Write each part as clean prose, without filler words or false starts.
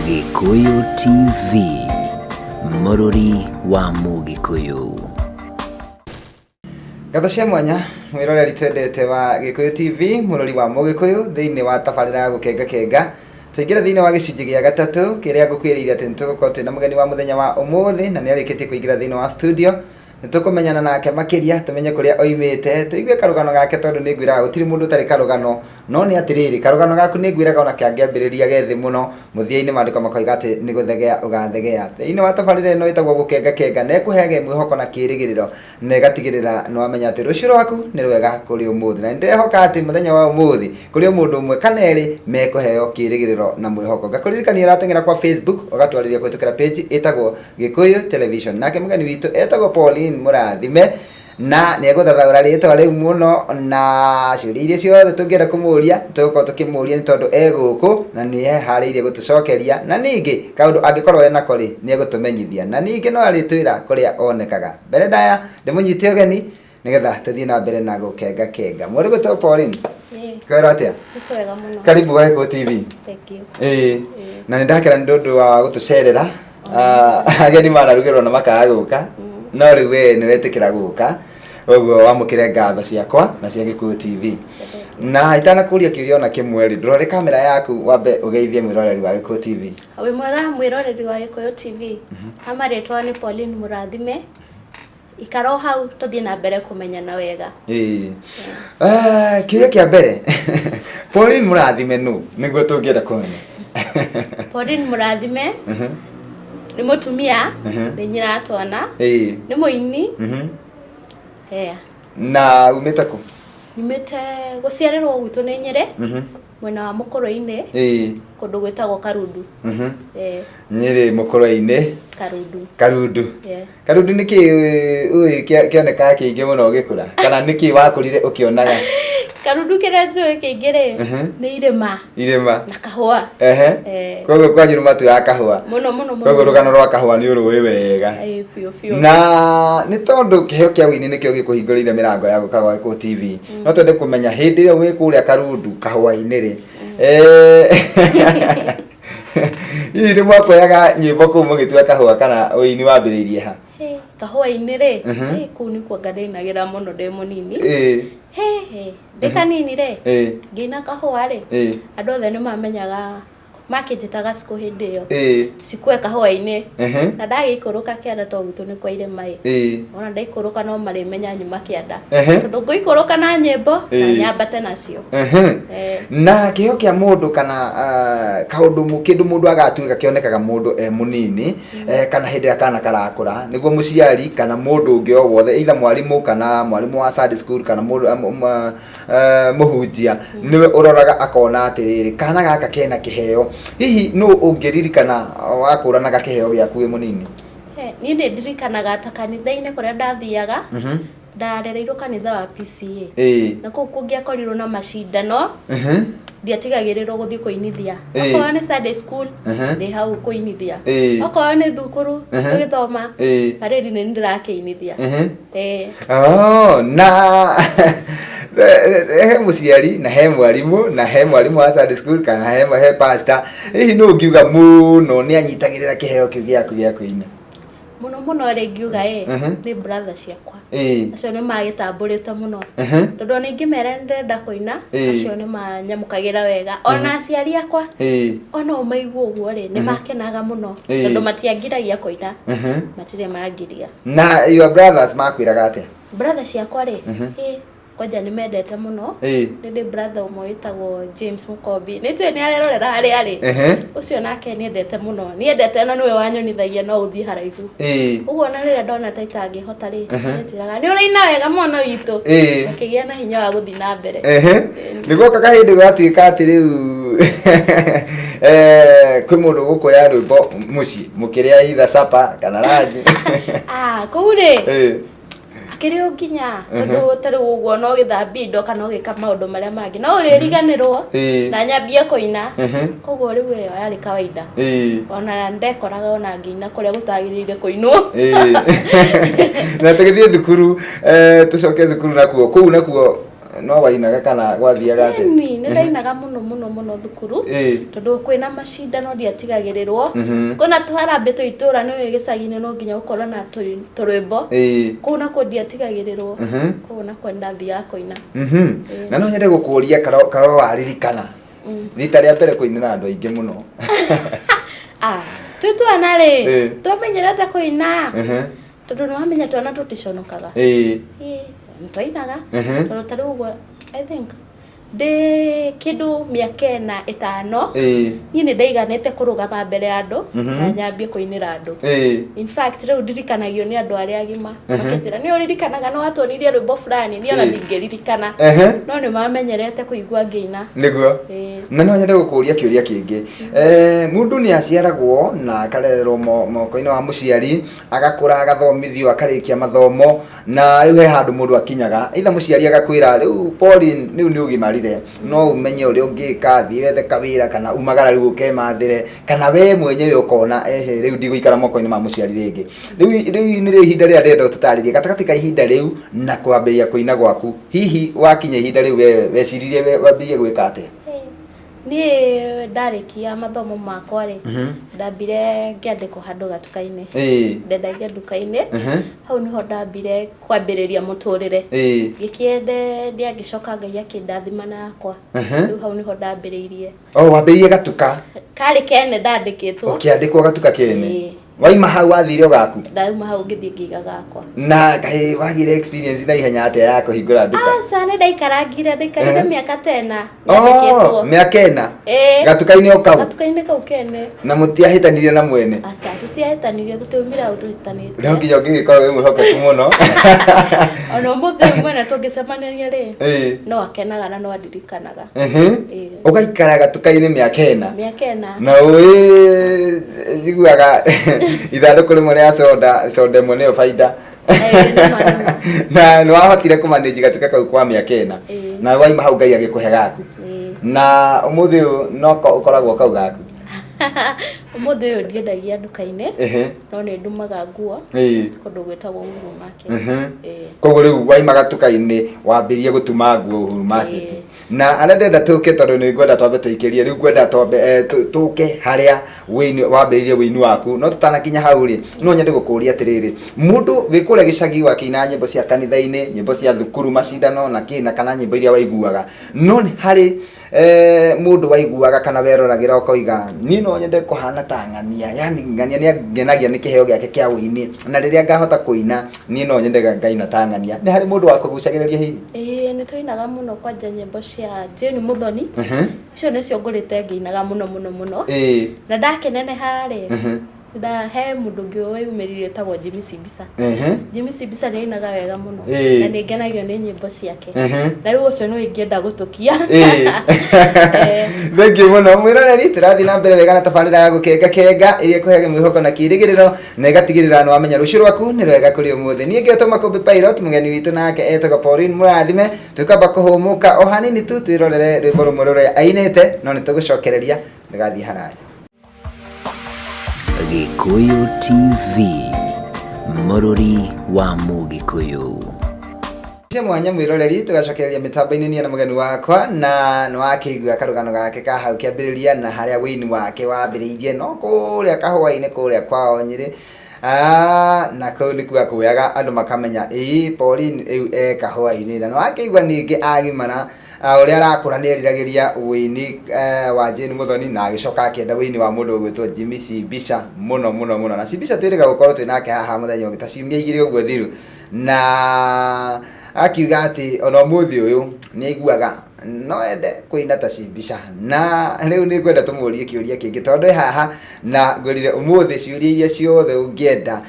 Gĩkũyũ TV, mũrũri wa Mũgĩkũyũ. Ngatho cia mwanya mwĩroreri twendete wa Gĩkũyũ TV, mũrori wa Mũgĩkũyũ, thĩinĩ wa tabarĩra ya gũkenga kenga. Twaingĩra thĩinĩ wa gĩcunjĩ gĩa gatatũ kĩrĩa ngũkwĩrĩire atĩ nĩtũgũkorwo twĩna mũgeni wa mũthenya wa ũmũthĩ na nĩarĩkĩtie kũingĩra thĩinĩ wa studio. Nĩtũkũmenyana nake makĩria, tũmenye kũrĩa oimĩte, tũigue karũgano gake tondũ nĩngwĩraga gũtirĩ mũndũ ũtarĩ karũgano. No nĩ atĩrĩrĩ, karũgano gaku nĩngwĩraga ona kangĩambĩrĩria ge thĩ mũno, mũthia-inĩ maandĩko makoiga atĩ nĩ gũthegea ũgathegea. Thĩinĩ wa tabarĩra ĩno ĩtagwo Gũkengakenga, na ĩkũheage mwĩhoko na kĩĩrĩgĩrĩro, na ĩgatigĩrĩra nĩwamenya atĩ rũciũ rwaku nĩ rwega kũrĩ ũmũthĩ. Na nĩndĩrehoka atĩ mũthenya wa ũmũthĩ, kũrĩ o mũndũ ũmwe kana erĩ mekũheo kĩĩrĩgĩrĩro na mwĩhoko. Ngakũririkania ũrateng'era kwa Facebook, ũgatwarĩria kũhĩtũkĩra page ĩtagwo Gĩkũyũ Television. Nake mũgeni witũ etagwo Pauline Mũrathime na nĩ egũthathaũra rĩtwa rĩu mũno na ciũria iria ciothe tũngĩenda kũmũria tũgũkorwo tũkĩmũria nĩ tondũ e gũkũ na nĩ eharĩirie gũtũcokeria na ningĩ kaũndũ angĩkorwo enako rĩ nĩ egũtũmenyithia na ningĩ no arĩtwĩra kũrĩa onekaga. Mbere ndaya ndĩmũnyite ũgeni nĩgetha tũthiĩ na mbere na gũkenga kenga. Mũrĩ gũtwo Pauline? Ĩĩ, Kwĩrwo atĩa? nĩ kwega mũno. Karibu wa Gĩkũyũ TV. Thank you. Ĩĩ. Na nĩ ndakena nĩ ũndũ wa gũtũcerera. Ah, ageni manarugĩrwo na makaga gũka. No rĩu we nĩ wetĩkĩra gũka. Ũguo wamũkĩre ngatho ciakwa na cia Gĩkũyũ TV. Na itanakũria kĩũria ona kĩmwe rĩ, ndũrore kamera yaku wambe ũgeithie mwĩroreri wa Gĩkũyũ TV. Wĩ mwega mwĩroreri wa Gĩkũyũ TV. Ha marĩtwa nĩ Pauline Mũrathime. Ikara o hau tũthiĩ na mbere kũmenyana wega. Ĩĩ. Ah, kĩũria kĩa mbere Pauline Mũrathime nũ nĩguo tũngĩenda kũmenya. Pauline Mũrathime nĩ mũtumia, nĩ nyina wa twana, Ĩĩ. nĩ mũini. Eya. Na umĩte kũ? Nyumĩte gũciarĩrwo gwitũ nĩ Nyĩrĩ, mwena wa Mũkũrwe-inĩ, Ĩĩ. kũndũ gwĩtagwo Karundu. Eh, Nyĩrĩ Mũkũrwe-inĩ. Karundu. Karundu. Yeah. Karundu nĩ kĩĩ ũĩ kĩonekaga kĩingĩ mũno ũgĩkũra? Kana nĩ kĩĩ wakũrire ũkĩonaga? Karundu kĩrĩa njũĩ kĩingĩ rĩ, nĩ irĩma Irĩma. na kahũa. Ehe. Eh. Koguo kwanyu nĩ matuaga kahũa. Mũno mũno mũno. Koguo rũgano rwa kahũa nĩ ũrũĩ wega. Ĩĩ, biũ biũ. Na nĩ tondũ kĩheo kĩa ũini nĩkĩo gĩkũhingũrĩire mĩrango ya gũka gwa Gĩkũyũ TV. No twende kũmenya hĩndĩ ĩrĩa wĩ kũrĩa Karundu kahũa-inĩ rĩ. Eh, hihi nĩ mwakoyaga nyĩmbo kũu mũgĩtua kahũa kana ũini wambĩrĩirie ha? Hey, kahũa-inĩ rĩ, hey, kũu nĩkuo anga ndainagĩra mũno ndĩ mũnini. Ĩĩ. Hey, hey, ndĩ kanini rĩ, Ĩĩ. ngĩina kahũa rĩ, Ĩĩ. andũ othe nĩ mamenyaga makĩnjĩtaga cikũ hĩndĩ ĩyo. Ĩĩ. Cikũ e kahũa-inĩ. Ehe. Na ndagĩikũrũka kĩanda to gwitũ nĩ kwa irĩma ĩ. Ĩĩ. Ona ndaikũrũka no marĩmenya nyuma kĩanda. Ehe. Tondũ ngũikũrũka na nyĩmbo na Ĩĩ. nyambate nacio. Ehe. Eh. Na kĩheo kĩa mũndũ kana ah, kaũndũ kĩndũ mũndũ agatuĩka kĩonekaga mũndũ e mũnini eh, kana hĩndĩ ĩrĩa kana karakũra nĩguo mũciari kana mũndũ ũngĩ o wothe either mwarimũ kana mwarimũ wa Sunday school kana mũndũ eh, mũhunjia nĩwe ũroraga akona atĩrĩrĩ kana gaka kena kĩheo. Hihi nũ ũngĩririkana wakũranaga kĩheo gĩaku wĩ mũnini? Eh, niĩ nĩ ndirikanaga ta kanitha-inĩ kũrĩa ndathiaga, ndarereirwo kanitha wa PCA. Na kũu kũngĩakorirwo na macindano, ndiatigagĩrĩrwo gũthiĩ kũinithia. Okorwo nĩ Sunday school, ndĩ hau kũinithia. Okorwo nĩ thukuru tũgĩthoma, parade nĩ ndĩrakĩinithia. Ĩĩ. Oh, na he mũciari na he mwarimũ na he mwarimũ wa Sunday school kana he, he pastor hihi nũ ũngiuga mũno nĩ anyitagĩrĩra kĩheo kĩu gĩaku gĩa kũina? Mũno mũno rĩ ngiuga ĩ, nĩ brother ciakwa. Acio nĩ magĩtambũrĩte mũno. Tondũ ona ingĩmera nĩ ndĩrenda kũina, acio nĩ manyamũkagĩra wega. Ona aciari akwa, ona o maigua ũguo rĩ, nĩ makenaga mũno. Tondũ matiangiragia kũina. Matirĩ mangiria. Na your brothers makwĩraga atĩa? Brother ciakwa rĩ, ĩ, kwanja nĩ mendete mũno. Nĩ ndĩ brother ũmwe wĩtagwo James Mũkombi. Nĩ njũĩ nĩ arerorera harĩa arĩ. Ũcio nake nĩ endete mũno. Nĩ endete na nĩwe wanyonithagia no ũthiĩ haraihu. Ũguo ona rĩrĩa ndona ta itangĩhota rĩ, nĩ anjĩraga nĩ ũraina wega mwana witũ. Ngakĩgĩa na hinya wa gũthiĩ na mbere. Nĩ guoka kahĩndĩ gwatuĩka atĩ rĩu eh, kwĩ mũndũ ũgũkũya rwĩmbo mũciĩ mũkĩrĩa either supper kana lunch. Ah, kũu rĩ, akĩrĩ o nginya tondũ ta rĩu ũguo no gĩthambia indo kana ũgĩka maũndũ marĩa mangĩ no ũrĩriganĩrwo na nyambie kũina. Koguo rĩu ĩyo yarĩ kawaida. Ona ndekoraga ona ngĩina kũrĩa gũtagĩrĩire kũinwo. Na tũgĩthiĩ thukuru, eh, tũcoke thukuru nakuo kũu nakuo. No wainaga kana gwathiaga atĩa? Ĩni, nĩ ndainaga mũno mũno mũno thukuru, tondũ kwĩna macindano ndiatigagĩrĩrwo. Kwĩna tũharambĩ twa itũra, nĩ ũĩ gĩcagi-inĩ no nginya gũkorwo na tũrwĩmbo. Kũu nakuo ndiatigagĩrĩrwo. Kũu nakuo nĩ ndathiaga kũina. Na no nyende gũkũria karo karo waririkana rita rĩa mbere kũinĩra andũ aingĩ mũno? Ah, twĩ twana rĩ, twamenyerete kũina, tondũ nĩ wamenya twana tũticonokaga. Ĩĩ, nĩ twainaga. Tondũ ta rĩu ũguo, I think ndĩ kĩndũ mĩaka 4, 5, niĩ nĩ ndaiganĩte kũrũgama mbere ya andũ na nyambie kũinĩra andũ. In fact, rĩu ndirikanagio nĩ andũ arĩa agima, makĩnjĩra, "Nĩ ũririkanaga nĩ watuonirie rwĩmbo fulani?" Niĩ ona ndingĩririkana, no nĩ mamenyerete kũigua ngĩina. Nĩguo. Na no nyende gũkũria kĩũria kĩngĩ. Mũndũ nĩ aciaragwo na akarererwo moko-inĩ wa mũciari, agakũra, agathomithio, akarĩkia mathomo, na rĩu he handũ mũndũ akinyaga, either mũciari agakwĩra, "Rĩu Pauline, rĩu nĩ ũgimarire, no ũmenye ũrĩa ũngĩka, thiĩ wethe kawĩra kana umagara rĩu ũkemathĩre," kana we mwenyewe ũkona, "Ehe, rĩu ndigũikara moko-inĩ ma mũciari rĩngĩ." Rĩu nĩrĩo ihinda rĩrĩa ndĩrenda ũtũtarĩrie gatagatĩ ka ihinda rĩu na kwambĩrĩria kũina gwaku. Hihi wakinya ihinda rĩu, we weciririe wambĩrĩrie gwĩka atĩa? Niĩ ndarĩkia mathomo makwa rĩ, ndambire ngĩandĩkwo handũ gatuka-inĩ. Ndendagia nduka-inĩ. Hau nĩho ndambire kwambĩrĩria mũtũrĩre. Ngĩkĩendendia, ngĩcoka Ngai akĩndathima na yakwa. Rĩu hau nĩho ndambĩrĩirie. Oh, wambĩrĩirie gatuka? Karĩ kene ndandĩkĩtwo. Ũkĩandĩkwo gatuka kene? Ĩĩ. Waima hau wathire o gaku? Ndauma hau ngĩthiĩ ngĩiga gakwa. Na kaĩ wagĩire experience na ihenya atĩa ya kũhingũra nduka? Aca, nĩ ndaikarangire, ndaikarire mĩaka 10 Oh, nyandĩkĩtwo. Mĩaka 4? Ĩĩ. Gatuka-inĩ o kau? Gatuka-inĩ kau kene. Na mũtiahĩtanirie na mwene? Aca, tũtiahĩtanirie, tũtiaumire hau tũhĩtanĩtie. No nginya ũngĩgĩkorwo wĩ mwĩhokeku mũno. Ona ũmũthĩ ũyũ mwene tũngĩcemania rĩ, no akenaga na no andirikanaga. Ũgaikara gatuka-inĩ mĩaka 4? Mĩaka 4. Na ũĩ njiguaga ithandũkũ rĩmwe rĩa soda, soda ĩmwe nĩyo baida. Ĩĩ, nĩma, nĩma. Na nĩ wahotire kũmanĩnji gatuka kau kwa mĩaka 4? Ĩĩ. Na waima hau Ngai agĩkũhe gaku? Ĩĩ. Na ũmũthĩ ũyũ no ũkoragwo kau gaku? Ũmũthĩ ũyũ ndiendagia nduka-inĩ, no nĩ ndumaga nguo kũndũ gwĩtagwo Uhuru Market. Ĩĩ. Koguo rĩu waima gatuka-inĩ wambĩrĩrie gũtuma nguo Uhuru Market? Ĩĩ. Na arĩa ndĩrenda tũke, tondũ nĩ ngwenda twambe tũikĩrie, rĩu ngwenda twambe tũke harĩa wĩini wambĩrĩirie wĩini waku. No tũtanakinya hau rĩ, no nyende gũkũria atĩrĩrĩ, mũndũ wĩ kũrĩa gĩcagi wakĩina nyĩmbo cia kanitha-inĩ, nyĩmbo cia thukuru, macindano na kĩ na kana nyĩmbo iria waiguaga, no nĩ harĩ mũndũ waiguaga kana weroragĩra ũkoiga, "Niĩ no nyende kũhana ta ng'ania, yani ng'ania nĩ angenagia nĩ kĩheo gĩake kĩa ũini, na rĩrĩa ngahota kũina niĩ no nyende ngaina ta ng'ania"? Nĩ harĩ mũndũ wakũgucagĩrĩria hihi? Ĩĩ, nĩ twainaga mũno, kwanja nyĩmbo cia Jane Muthoni. Icio nĩcio ngũrĩte ngĩinaga mũno mũno mũno. Na ndakĩneneha rĩ, he mũndũ ũngĩ weyumĩririe wĩtagwo Jimmy Simbisa. Jimmy Simbisa nĩ ainaga wega mũno na nĩ ngenagio nĩ nyĩmbo ciake, na rĩu ũcio nĩ ingĩenda gũtũkia. Thank you mũno, mwĩroreri. Tũrathiĩ na mbere wega na tabarĩra ya Gũkenga Kenga, ĩrĩa ĩkũheaga mwĩhoko na kĩĩrĩgĩrĩro na ĩgatigĩrĩra nĩ wamenya rũciũ rwaku nĩ rwega kũrĩ ũmũthĩ. Niĩ ngetwo Makũmbĩ Pilot, mũgeni witũ nake etagwo Pauline Mũrathime. Tũkamba kũhũmũka o hanini tu, twĩrorere rwĩmbo rũmwe rũrĩa ainĩte, no nĩ tũgũcokereria. Ndũgathiĩ haraya. Gĩkũyũ TV, mũrũri wa Mũgĩkũyũ. Cia mwanya, mwĩroreri, tũgacokereria mĩtambo-inĩ niĩ na mũgeni wakwa, na nĩ wakĩigua karũgano gake ka hau kĩambĩrĩria na harĩa wĩini wake wambĩrĩirie, no kũrĩa kahũa-inĩ kũrĩa kwao Nyĩrĩ. Ah, na kũu nĩkuo akuoyaga andũ makamenya ĩĩ Pauline rĩu e kahũa-inĩ. Na nĩ wakĩigua ningĩ agimara, ũrĩa arakũra, nĩ eriragĩria wĩini wa Jane Muthoni, na agĩcoka akĩenda wĩini wa mũndũ ũgwĩtwo Jimmy Simbisa mũno mũno mũno. Na Simbisa twĩrĩga gũkorwo twĩ nake haha mũthenya ũngĩ ta ciumia 2 ũguo thiru, na akiuga atĩ ona ũmũthĩ ũyũ nĩ aiguaga no ende kũina ta Simbisa. Na rĩu nĩ ngwenda tũmũrie kĩũria kĩngĩ, tondũ ĩ haha na ngwĩrire ũmũthĩ ciũria iria ciothe ũngĩenda,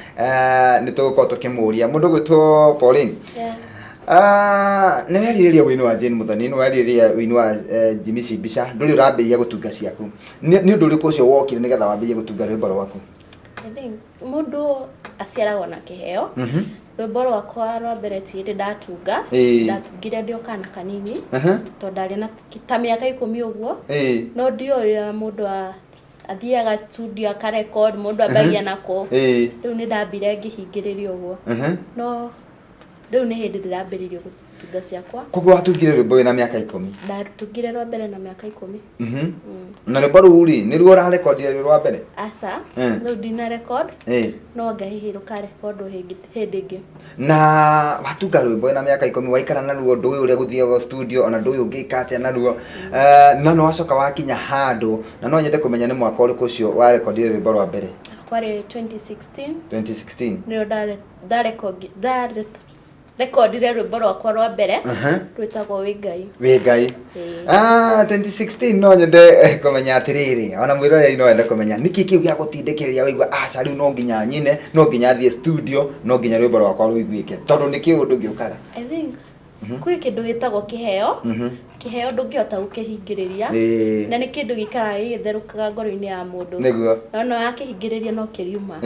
nĩ tũgũkorwo tũkĩmũria mũndũ ũgwĩtwo Pauline. Yeah. Ah, nĩ werirĩria wĩini wa Jane Muthoni, nĩ werirĩria wĩini wa Jimmy Simbisa, ndũrĩ ũrambĩrĩria gũtunga ciaku. Nĩ ũndũ ũrĩkũ ũcio wokire nĩgetha wambĩrĩrie gũtunga rwĩmbo rwaku? I think mũndũ aciaragwo na kĩheo. Rwĩmbo rwakwa rwa mbere ti hĩndĩ ndatunga. Ndatungire ndĩ o kana kanini, tondũ ndarĩ na ta mĩaka 10 ũguo. No ndiũĩ ũrĩa mũndũ athiaga studio akarecord, mũndũ ambagia nako. Rĩu nĩ ndambire ngĩhingĩrĩria ũguo, no rĩu nĩ hĩndĩ ndĩrambĩrĩria. Ngĩtunga ciakwa. Koguo watungire rwĩmbo wĩna mĩaka 10? Ndatungire rwa mbere na mĩaka 10. Na rwĩmbo rũu rĩ, nĩruo ũrarekondire rwĩ rwa mbere? Aca, rĩu ndina record, no anga hihi rũkarekondwo hĩndĩ ĩngĩ. Na watunga rwĩmbo wĩna mĩaka 10, waikara naruo, ndũĩ ũrĩa gũthiagwo studio, ona ndũĩ ũngĩka atĩa naruo. Na nĩ wacoka wakinya handũ, na no nyende kũmenya nĩ mwaka ũrĩkũ ũcio warekondire rwĩmbo rwa mbere? Kwarĩ 2016. 2016. Nĩrĩo ndarekondire rwĩmbo rwakwa rwa mbere, rwĩtagwo Wĩ Ngai. Wĩ Ngai. Ĩĩ. 2016 no nyende kũmenya atĩrĩrĩ, ona mwĩroreri no ende kũmenya nĩkĩ kĩu gĩa gũtindĩkĩrĩria waigua aca rĩu no nginya nyine, no nginya thiĩ studio, no nginya rwĩmbo rwakwa rũiguĩke, tondũ nĩ kĩũndũ gĩũkaga. I think kwĩ kĩndũ gĩtagwo kĩheo. Kĩheo ndũngĩhota gũkĩhingĩrĩria, na nĩ kĩndũ gĩikaraga gĩgĩtherũkaga ngoro-inĩ ya mũndũ. Na ona wakĩhingĩrĩria no kĩriuma.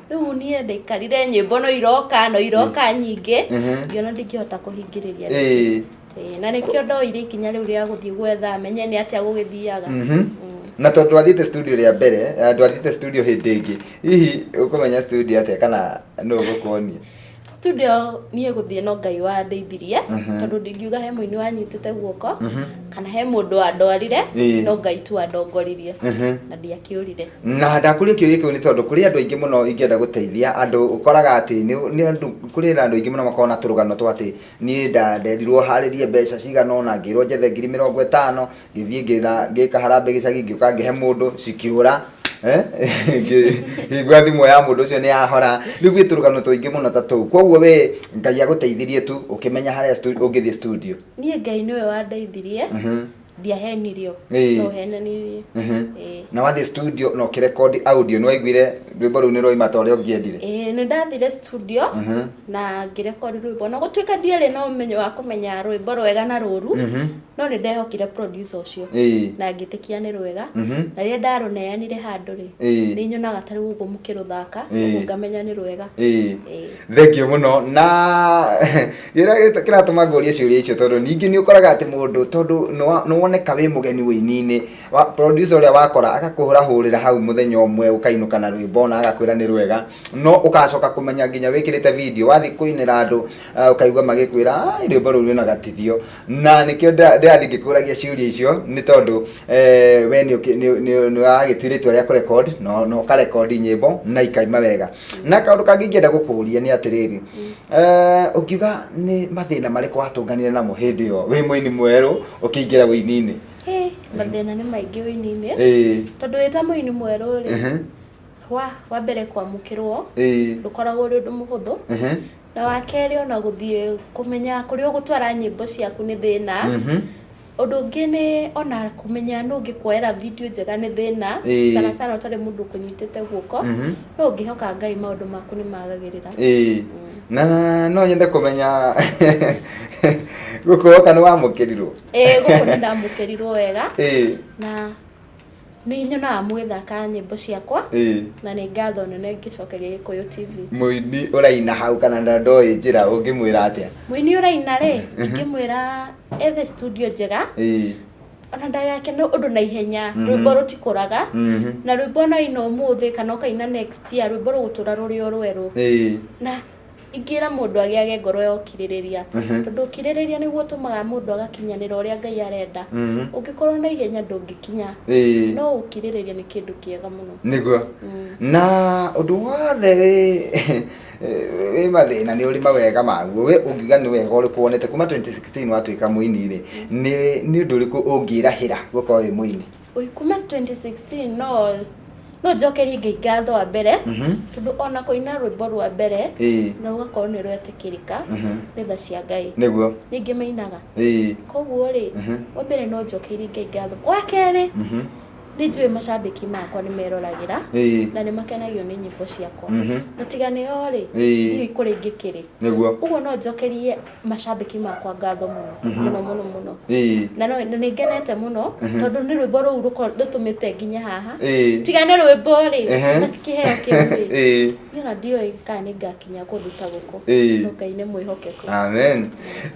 Rĩu niĩ ndaikarire nyĩmbo no iroka, no iroka nyingĩ, ngĩona ndingĩhota kũhingĩrĩria. Na nĩkĩo ndoire ikinya rĩu rĩa gũthiĩ gwetha menye nĩ atĩa gũgĩthiaga. Na tondũ ndwathiĩte studio rĩa mbere, ndwathiĩte studio hĩndĩ ĩngĩ, hihi ũkũmenya studio atĩa kana nũ ũgũkuonia? Studio niĩ gũthiĩ no Ngai wandeithirie, tondũ ndingiuga he mũini wanyitĩte guoko, kana he mũndũ wandwarire, no Ngai tu wandongoririe, na ndiakĩũrire. Na ndakũria kĩũria kĩu nĩ tondũ kũrĩ andũ aingĩ mũno ingĩenda gũteithia andũ, ũkoraga atĩ nĩ andũ, kũrĩ na andũ aingĩ mũno makoragwo na tũrũgano twa atĩ niĩ nderirwo harĩrie mbeca cigana ũna, ngĩrwo njethe ngiri mĩrongo ĩtano, ngĩthiĩ ngĩka harambee gĩcagi, ngĩũka ngĩhe mũndũ, cikĩũra. Ngĩigua thimũ ya mũndũ ũcio nĩ yahora. Rĩu gwĩ tũrũgano tũingĩ mũno ta tũu. Koguo we Ngai agũteithirie tu ũkĩmenya harĩa ũngĩthiĩ studio. Niĩ Ngai nĩwe wandeithirie, ndiahenirio, no henanirie. Na wathiĩ studio na ũkĩrekondi audio, nĩ waiguire rwĩmbo rũu nĩ rwaima ta ũrĩa ũngĩendire? Ĩĩ, nĩ ndathire studio na ngĩrekondi rwĩmbo, na gũtuĩka ndiarĩ na ũmenyo wa kũmenya rwĩmbo rwega na rũru, no nĩ ndehokire producer ũcio na ngĩtĩkia nĩ rwega. Na rĩrĩa ndarũneanire handũ rĩ, nĩ nyonaga ta rĩu ũguo mũkĩrũthaka, ũguo ngamenya nĩ rwega. Thank you mũno. Na kĩrĩa kĩratũma ngũrie ciũria icio, tondũ ningĩ nĩ ũkoraga atĩ mũndũ, tondũ nĩ woneka wĩ mũgeni wũini-inĩ, producer ũrĩa wakora agakũhũra hũrĩra hau mũthenya ũmwe ũkainũka na rwĩmbo na agakwĩra nĩ rwega, no ũgacoka kũmenya nginya wĩkĩrĩte video wathiĩ kũinĩra andũ, ũkaigua magĩkwĩra, ai, rwĩmbo rũu rwĩna gatithio. Na nĩkĩo ndĩrathiĩ ngĩkũragia ciũria icio, nĩ tondũ we nĩ wagĩtuire itua rĩa kũrecord, na ũkarekondi nyĩmbo na ikaima wega. Na kaũndũ kangĩ ingĩenda gũkũria nĩ atĩrĩrĩ, ũngiuga nĩ mathĩna marĩkũ watũnganire namo hĩndĩ ĩyo wĩ mũini mwerũ ũkĩingĩra wũini-inĩ? Mathĩna nĩ maingĩ wũini-inĩ. Tondũ wĩ ta mũini mwerũ rĩ, wa mbere kwamũkĩrwo, ndũkoragwo ũrĩ ũndũ mũhũthũ. Na wa kerĩ ona gũthiĩ kũmenya kũrĩa ũgũtwara nyĩmbo ciaku nĩ thĩna. Ũndũ ũngĩ nĩ ona kũmenya nũ ũngĩkuoera video njega nĩ thĩna. Sana sana ũtarĩ mũndũ ũkũnyitĩte guoko. No ũngĩhoka Ngai maũndũ maku nĩ magagĩrĩra. Na no nyende kũmenya gũkũ woka nĩ wamũkĩrirwo? Ĩĩ, gũkũ nĩ ndamũkĩrirwo wega. Na nĩ nyonaga mũgĩthaka nyĩmbo ciakwa, na nĩ ngatho nene ngĩcokeria Gĩkũyũ TV. Mũini ũraina hau kana ndoĩ njĩra ũngĩmwĩra atĩa? Mũini ũraina rĩ, ingĩmwĩra ethe studio njega, ona ndagake nĩ ũndũ na ihenya, rwĩmbo rũtikũraga, na rwĩmbo no ina ũmũthĩ kana ũkaina next year, rwĩmbo rũgũtũra rũrĩ o rwerũ. Na ingĩra mũndũ agĩage ngoro ya ũkirĩrĩria, tondũ ũkirĩrĩria nĩguo ũtũmaga mũndũ agakinyanĩra ũrĩa Ngai arenda. Ũngĩkorwo na ihenya ndũngĩkinya, no ũkirĩrĩria nĩ kĩndũ kĩega mũno. Nĩguo. Na ũndũ wothe wĩ mathĩna nĩ ũrĩ mawega maguo. We ũngiuga nĩ wega ũrĩkũ wonete kuma 2016 watuĩka mũini rĩ, nĩ ũndũ ũrĩkũ ũngĩrahĩra gũkorwo wĩ mũini? Oi, kuma 2016 no njokerie Ngai ngatho wa mbere, tondũ ona kũina rwĩmbo rwa mbere na rũgakorwo nĩ rwetĩkĩrĩka, nĩ tha cia Ngai. Ningĩ mainaga. Koguo rĩ, wa mbere no njokerie Ngai ngatho. Wa kerĩ, nĩ njũĩ macambĩki makwa nĩ meroragĩra, na nĩ makenagio nĩ nyĩmbo ciakwa. Na tiga nĩo rĩ, ndiũĩ kũrĩa ingĩkĩrĩ. Ũguo no njokerie macambĩki makwa ngatho mũno, mũno, mũno, mũno. Na nĩ ngenete mũno, tondũ nĩ rwĩmbo rũu rũtũmĩte nginya haha. Tiga nĩ rwĩmbo rĩ, na kĩheo kĩu rĩ. Niĩ ona ndiũĩ kana nĩ ngakinya kũndũ ta gũkũ. No Ngai nĩ mwĩhokeku. Amen.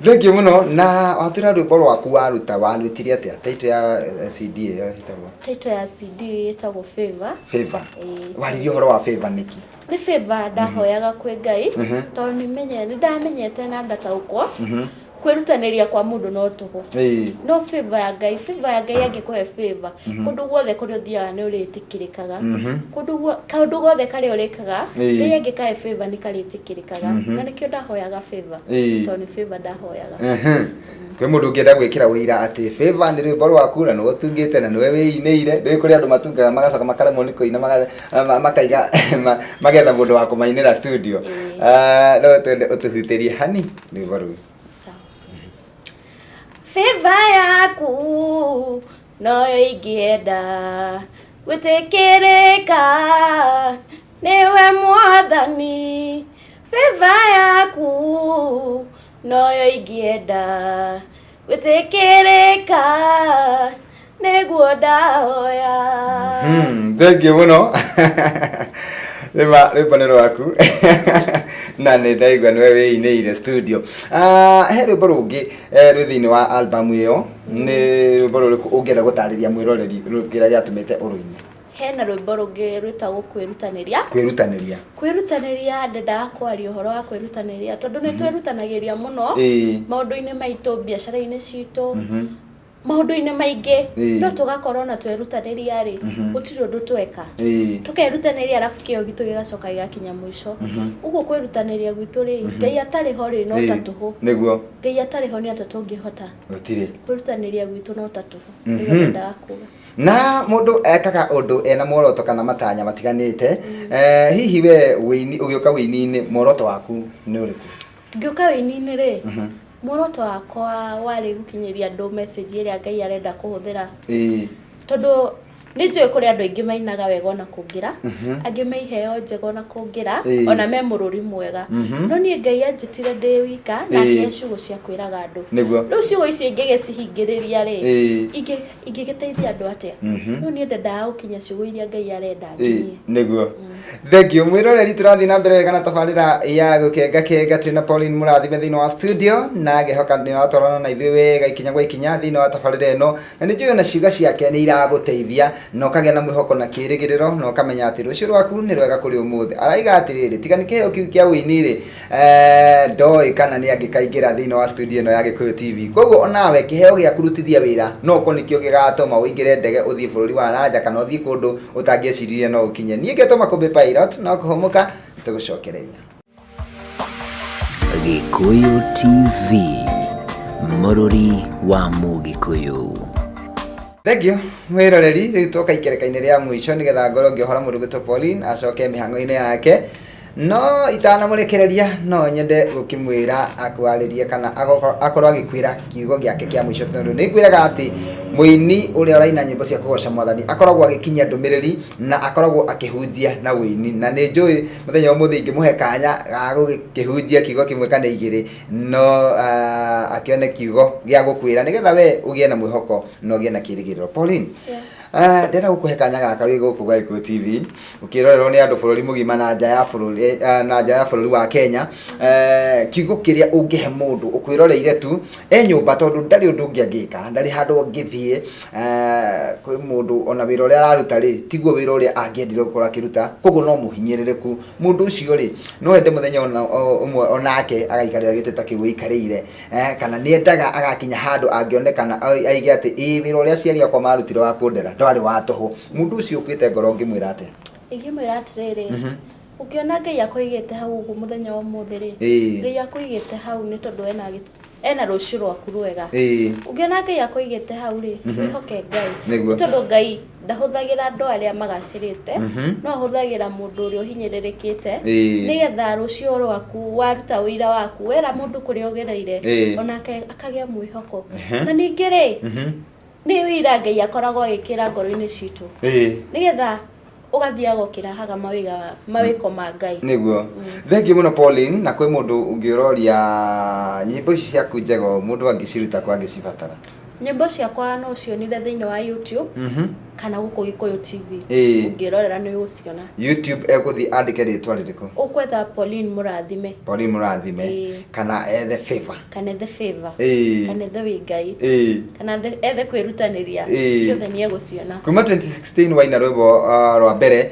Thank you mũno. Na watwĩra rwĩmbo rwaku waruta, warutire atĩa? Title ya CD ĩyo ĩtagwo? Title ya CD ĩtagwo Favor. Favor. Waririe ũhoro wa favor nĩkĩ? Nĩ favor ndahoyaga kwĩ Ngai, tondũ nĩ ndamenyete na ngataũkwo. Kwĩrutanĩria kwa mũndũ no tũhũ. No favor ya Ngai, favor ya Ngai angĩkũhe favor, kũndũ guothe kũrĩa ũthiaga nĩ ũrĩtĩkĩrĩkaga. Kũndũ kaũndũ gothe karĩa ũrĩkaga, Ngai angĩkahe favor nĩ karĩtĩkĩrĩkaga. Na nĩkĩo ndahoyaga favor, tondũ nĩ favor ndahoyaga. Kwĩ mũndũ ũngĩenda gwĩkĩra wĩira atĩ favor nĩ rwĩmbo rwaku na nĩwe ũtungĩte na nĩwe wĩinĩire? Ndũĩ kũrĩ andũ matungaga magacoka makaremwo nĩ kũina, makaiga magetha mũndũ wa kũmainĩra studio. Ah, no twende ũtũhutĩrie hani rwĩmbo rũu. Sawa. Favor yaku noyo ingĩenda gwĩtĩkĩrĩka nĩwe Mwathani. Favor yaku noyo ingĩenda gwĩtĩkĩrĩka, nĩguo ndahoya. Thank you mũno. Rĩma rwĩmbo nĩ rwaku na nĩ ndaigua nĩwe wĩinĩire studio. Ah, he rwĩmbo rũngĩ rwĩ thĩinĩ wa album ĩyo, nĩ rwĩmbo rũrĩkũ ũngĩenda gũtarĩria mwĩroreri kĩrĩa gĩatũmĩte ũrũine? Hena rwĩmbo rũngĩ rwĩtagwo Kwĩrutanĩria. Kwĩrutanĩria. Kwĩrutanĩria, ndendaga kwaria ũhoro wa kwĩrutanĩria tondũ nĩ twĩrutanagĩria mũno maũndũ-inĩ maitũ, biacara-inĩ citũ, maũndũ-inĩ maingĩ, no tũgakorwo na twerutanĩria rĩ, gũtirĩ ũndũ tweka. Tũkerutanĩria arabu kĩo gitũ gĩgacoka gĩgakinya mũico. Ũguo kwĩrutanĩria gwitũ rĩ, Ngai atarĩ ho rĩ, no ta tũhũ. Ngai atarĩ ho nĩ atĩa tũngĩhota? Gũtirĩ. Kwĩrutanĩria gwitũ no ta tũhũ. Nĩguo ndendaga kuga. Na mũndũ ekaga ũndũ ena muoroto kana matanya matiganĩte. Hihi we wĩini, ũgĩũka wĩini-inĩ, muoroto waku nĩ ũrĩkũ? Ngĩũka wĩini-inĩ rĩ, muoroto wakwa warĩ gũkinyĩria andũ message ĩrĩa Ngai arenda kũhũthĩra. Tondũ nĩ njũĩ kũrĩ andũ aingĩ mainaga wega ona kũngĩra, angĩ me iheo njega ona kũngĩra, ona me mũrũri mwega. No niĩ Ngai anjĩtire ndĩ wika na akĩhe ciugo cia kwĩraga andũ. Rĩu ciugo icio ingĩgĩcihingĩrĩria rĩ, ingĩgĩteithia andũ atĩa? Rĩu niĩ ndendaga gũkinya ciugo iria Ngai arenda nginyie. Nĩguo. Thank you mwĩroreri, tũrathiĩ na mbere wega na tabarĩra ya Gũkenga Kenga. Twĩna Pauline Mũrathime thĩinĩ wa studio na ngehoka nĩ ũratwarana na ithuĩ wega ikinya gwa ikinya thĩinĩ wa tabarĩra ĩno, na nĩ njũĩ ona ciuga ciake nĩ iragũteithia na ũkagĩa na mwĩhoko na kĩĩrĩgĩrĩro na ũkamenya atĩ rũciũ rwaku nĩ rwega kũrĩ ũmũthĩ. Araiga atĩrĩrĩ, tiga nĩ kĩheo kĩu kĩa ũini rĩ, ndoĩ kana nĩ angĩkaingĩra thĩinĩ wa studio ĩno ya Gĩkũyũ TV. Koguo onawe kĩheo gĩaku rutithia wĩra, no ũkorwo nĩkĩo gĩgatũma ũingĩre ndege ũthiĩ bũrũri wa nanja kana ũthiĩ kũndũ ũtangĩeciririe no ũkinye. Niĩ ngetwo Makũmbĩ Pilot, no kũhũmũka tũgũcokereria. Gĩkũyũ TV, mũrũri wa Mũgĩkũyũ. Thank you mwĩroreri. Rĩu twoka ikereka-inĩ rĩa mũico nĩgetha ngorwo ngĩohora mũndũ gwĩtwo Pauline acoke mĩhang'o-inĩ yake, no itanamũrekereria no nyende gũkĩmwĩra akwarĩrie kana akorwo agĩkwĩra kiugo gĩake kĩa mũico, tondũ nĩ ngwĩraga atĩ mũini ũrĩa ũraina nyĩmbo cia kũgoca Mwathani akoragwo agĩkinyia ndũmĩrĩri na akoragwo akĩhunjia na wĩini, na nĩ njũĩ mũthenya ũmũthĩ ingĩmũhe kanya ga gũkĩhunjia kiugo kĩmwe kana igĩrĩ, no akĩone kiugo gĩa gũkwĩra nĩgetha we ũgĩe na mwĩhoko na ũgĩe na kĩrĩgĩrĩro. Pauline, ndĩrenda gũkũhe kanya gaka wĩ gũkũ gwa Gĩkũyũ TV, ũkĩrorerwo nĩ andũ bũrũri mũgima na nja ya bũrũri, na nja ya bũrũri wa Kenya. Kiugo kĩrĩa ũngĩhe mũndũ ũkwĩroreire tu e nyũmba, tondũ ndarĩ ũndũ ũngĩ angĩka, ndarĩ handũ angĩthiĩ, kwĩ mũndũ ona wĩra ũrĩa araruta rĩ, tiguo wĩra ũrĩa angĩendire gũkorwo akĩruta, koguo no mũhinyĩrĩrĩku. Mũndũ ũcio rĩ, no ende mũthenya ona ũmwe onake agaikarĩra gĩtĩ ta kĩu ũikarĩire, kana nĩ endaga agakinya handũ angĩonekana aige atĩ ĩĩ, wĩra ũrĩa aciari akwa marutire wa kũndera ndwarĩ wa tũhũ. Mũndũ ũcio ũkuĩte ngoro ũngĩmwĩra atĩa? Ingĩmwĩra atĩrĩrĩ, ũngĩona Ngai akũigĩte hau ũguo mũthenya wa ũmũthĩ rĩ, Ngai akũigĩte hau nĩ tondũ ena rũciũ rwaku rwega. Ũngĩona Ngai akũigĩte hau rĩ, wĩhoke Ngai. Nĩ tondũ Ngai ndahũthagĩra andũ arĩa magacĩrĩte, no ahũthagĩra mũndũ ũrĩa ũhinyĩrĩrĩkĩte, nĩgetha rũciũ rwaku waruta ũira waku, wera mũndũ kũrĩa ũgereire, onake akagĩa mwĩhoko. Na ningĩ rĩ, nĩ wĩira Ngai akoragwo agĩkĩra ngoro-inĩ citũ, nĩgetha ũgathiaga ũkĩrahaga mawĩga mawĩko ma Ngai. Nĩguo. Thengiũ mũno Pauline, na kwĩ mũndũ ũngĩ ũroria nyĩmbo ici ciaku njega mũndũ angĩciruta kũ angĩcibatara? Nyĩmbo ciakwa no ũcionire thĩinĩ wa YouTube kana gũkũ Gĩkũyũ TV. Ũngĩrorera nĩ ũgũciona. YouTube egũthiĩ andĩke rĩtwa rĩrĩkũ? Ũkwetha Pauline Mũrathime. Pauline Mũrathime. Kana ethe Favor. Kana ethe Favor. Kana ethe Wĩ Ngai. Kana ethe Kwĩrutanĩria. Ciothe nĩ egũciona. Kuma 2016 waina rwĩmbo rwa mbere.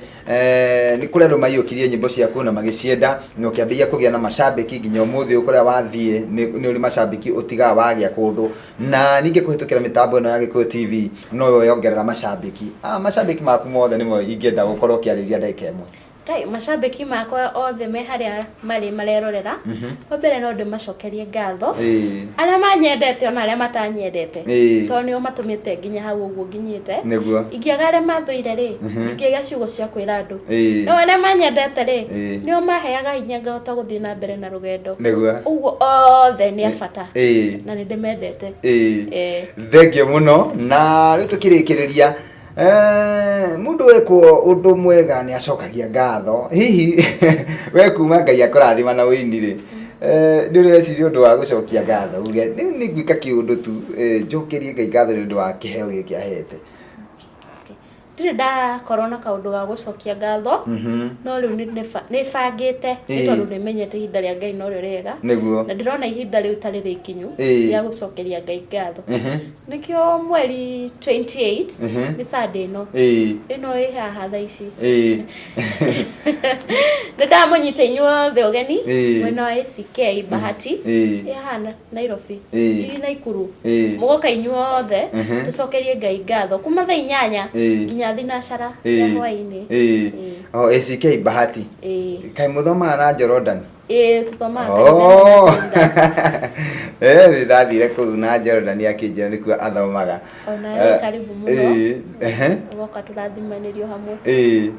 Nĩ kũrĩ andũ maiyũkirie nyĩmbo ciaku na magĩcienda na ũkĩambĩrĩria kũgĩa na macambĩki nginya ũmũthĩ ũyũ kũrĩa wathiĩ nĩ ũrĩ macambĩki ũtigaga wagĩa kũndũ. Na ningĩ kũhĩtũkĩra mĩtambo ĩno ya Gĩkũyũ TV no yongerera macambĩki. Macambĩki maku mothe nĩmo ingĩenda gũkorwo ũkĩarĩria ndagĩka ĩmwe. Ngai, macambĩki makwa othe me harĩa marĩ marerorera, wa mbere no ndĩmacokerie ngatho, arĩa manyendete ona arĩa matanyendete, tondũ nĩo matũmĩte nginye hau ũguo nginyĩte. Ingĩaga arĩa mathũire rĩ, ndingĩgĩa ciugo cia kwĩra andũ. No arĩa manyendete rĩ, nĩo maheaga hinya ngahota gũthiĩ na mbere na rũgendo. Ũguo othe nĩ a bata na nĩ ndĩmendete. Thengiũ mũno. Na rĩu tũkĩrĩkĩrĩria, Mũndũ wekwo ũndũ mwega nĩ acokagia ngatho. Hihi we kuma Ngai akũrathima na ũini rĩ, nĩ ũrĩ weciria ũndũ wa gũcokia ngatho uge rĩu nĩ ngwĩka kĩũndũ tu njokerie Ngai ngatho nĩ ũndũ wa kĩheo gĩkĩ ahete? Ndirĩ ndakorwo na kaũndũ ga gũcokia ngatho, no rĩu nĩ bangĩte nĩ tondũ nĩ menyete ihinda rĩa Ngai norĩo rĩega. Na ndĩrona ihinda rĩu ta rĩrĩ ikinyu rĩa gũcokeria Ngai ngatho. Nĩkĩo mweri 28 nĩ Sunday ĩno. Ĩno ĩ haha thaa ici. Nĩ ndamũnyita inyuothe ũgeni mwena wa ACK Bahati ĩ haha Nairobi. Ti Naikuru. Mũgoka inyuothe tũcokerie Ngai ngatho kuma thaa 8 nginya thinacara ya hwaĩ-inĩ. Oh, ACK Bahati. Kaĩ mũthomaga na Jordan? Ĩĩ, tũthomaga kanitha na Jordan. Nĩ ndathire kũu na Jordan akĩnjĩra nĩkuo athomaga. Ona we karibu mũno. Ũgoka tũrathimanĩrio hamwe. Ĩĩ.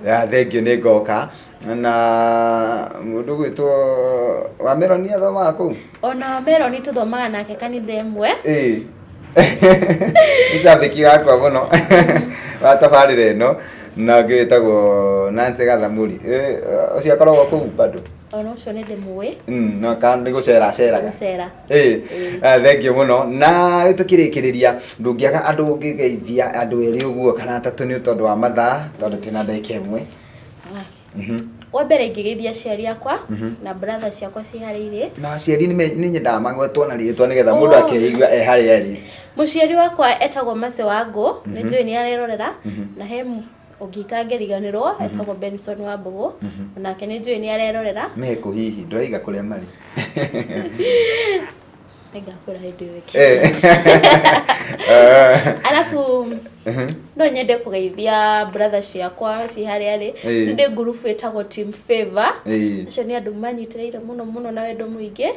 Ya, thengiũ nĩ ngoka. Na mũndũ ũgwĩtwo Wameroni athomaga kũu? Ona Wameroni tũthomaga nake kanitha ĩmwe. Ĩĩ. Nĩ cambĩki wakwa mũno wa tabarĩra ĩno na ũngĩ wĩtagwo Nancy Gathamũri. Ũcio akoragwo kũu bado? Ona ũcio nĩ ndĩmũĩ. No kana nĩ gũcera aceraga? Gũcera. Ĩĩ, thengiũ mũno. Na rĩu tũkĩrĩkĩrĩria, ndũngĩaga andũ ũngĩgeithia andũ erĩ ũguo kana atatũ nĩ tondũ wa mathaa, tondũ twĩna ndagĩka ĩmwe. Wa mbere ingĩgeithia aciari akwa na brother ciakwa ciĩ harĩa irĩ. Na aciari nĩ nyendaga magwetwo na rĩtwa nĩgetha mũndũ akeigua e harĩa arĩ. Mũciari wakwa etagwo Mercy Wangũ, nĩ njũĩ nĩ arerorera, na he ũngĩ itangĩriganĩrwo etagwo Benson Wambũgũ, onake nĩ njũĩ nĩ arerorera. Mekũ hihi? Ndũraiga kũrĩa marĩ. Nĩngakwĩra hĩndĩ ĩyo ĩngĩ. Alafu no nyende kũgeithia brother ciakwa ciĩ harĩa arĩ. Nĩ ndĩ ngurubu ĩtagwo Team Favor. Acio nĩ andũ manyitĩrĩire mũno mũno na wendo mũingĩ.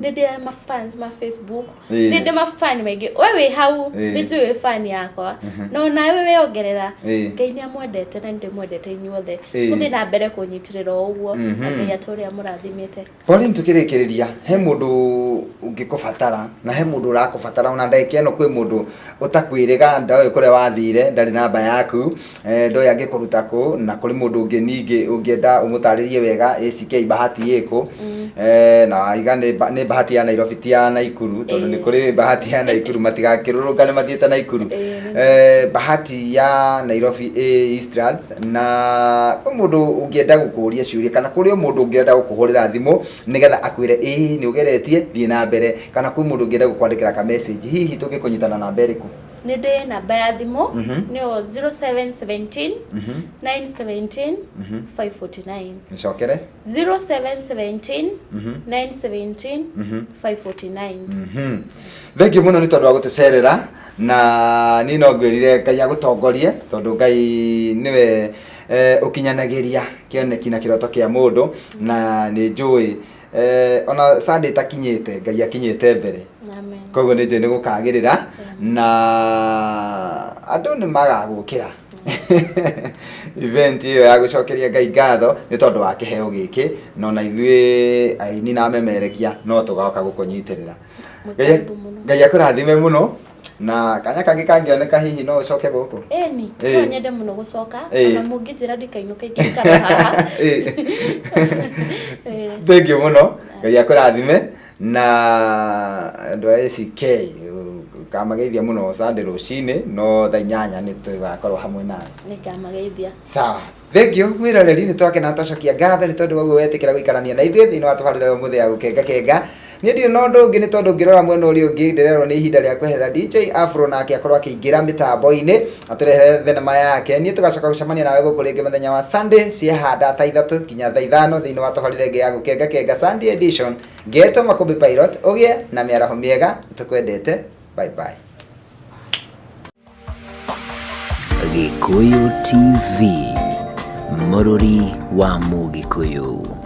Nĩ ndĩ ma fans ma Facebook. Nĩ ndĩ ma fan maingĩ. We wĩ hau, nĩ njũĩ wĩ fan yakwa. Na onawe weyongerera. Ngai nĩ amwendete na nĩ ndĩmwendete inyuothe. Mũthiĩ na mbere kũnyitĩrĩra o ũguo. Na Ngai atũre amũrathimĩte. Pauline tũkĩrĩkĩrĩria he mũndũ ũngĩkũbatara na he mũndũ ũrakũbatara ona ndagĩka ĩno kwĩ mũndũ ũtakwĩrĩga ndoĩ kũrĩa wathire ndarĩ namba yaku, ndoĩ angĩkũruta kũ, na kũrĩ mũndũ ũngĩ ningĩ ũngĩenda ũmũtarĩrie wega ACK Bahati ĩkũ, na waiga nĩ Bahati ya Nairobi ti ya Naikuru tondũ nĩ kũrĩ Bahati ya Naikuru matigakĩrũrũngane mathiĩte Naikuru. Bahati ya Nairobi ĩ Eastlands. Na kwĩ mũndũ ũngĩenda gũkũria ciũria kana kũrĩ o mũndũ ũngĩenda gũkũhũrĩra thimũ nĩgetha akwĩre ĩĩ nĩ ũgeretie thiĩ na mbere, kana kwĩ mũndũ ũngĩenda gũkwandĩkĩra ka message, hihi tũngĩkũnyita na namba ĩrĩkũ? Nĩ ndĩ namba ya thimũ, nĩyo 0717 917 549. Nĩcokere. 0717 917 549. Thengiũ mũno nĩ tondũ wa gũtũcerera, na niĩ no ngwĩrire Ngai agũtongorie tondũ Ngai nĩwe ũkinyanagĩria kĩoneki na kĩroto kĩa mũndũ, na nĩ njũĩ ona Sunday ĩtakinyĩte Ngai akinyĩte mbere. Amen. Koguo nĩ njũĩ nĩ gũkagĩrĩra na andũ nĩ magagũkĩra event ĩyo ya gũcokeria Ngai ngatho nĩ tondũ wa kĩheo gĩkĩ, na ona ithuĩ aini na amemerekia no tũgoka gũkũnyitĩrĩra. Ngai akũrathime mũno, na kanya kangĩ kangĩoneka hihi no ũcoke gũkũ. Ĩni, no nyende mũno gũcoka, ona mũngĩnjĩra ndikainũke ingĩikara haha. Thengiũ mũno, Ngai akũrathime na andũ a ACK kamageithia mũno Sunday rũcinĩ, no thaa 8 nĩ tũgakorwo hamwe nawe. Nĩngamageithia. Sawa. Thengiũ mwĩroreri, nĩ twakena twacokia ngatho nĩ tondũ wa ũguo wetĩkĩra gũikarania na ithuĩ thĩinĩ wa tabarĩra ya ũmũthĩ ya gũkenga kenga. Niĩ ndirĩ na ũndũ ũngĩ, nĩ tondũ ngĩrora mwena ũrĩa ũngĩ ndĩrerwo nĩ ihinda rĩa kweherera DJ Afro, nake akorwo akĩingĩra mĩtambo-inĩ atũrehere thenema yake. Niĩ tũgacoka gũcemania nawe gũkũ rĩngĩ mũthenya wa Sunday ciehanda thaa 3 nginya thaa 5 thĩinĩ wa tabarĩra ĩngĩ ya Gũkenga Kenga Sunday edition. Ngetwo Makũmbĩ Pilot, ũgĩe na mĩaraho mĩega, tũkwendete, bye bye. Gĩkũyũ TV, mũrũri wa Mũgĩkũyũ.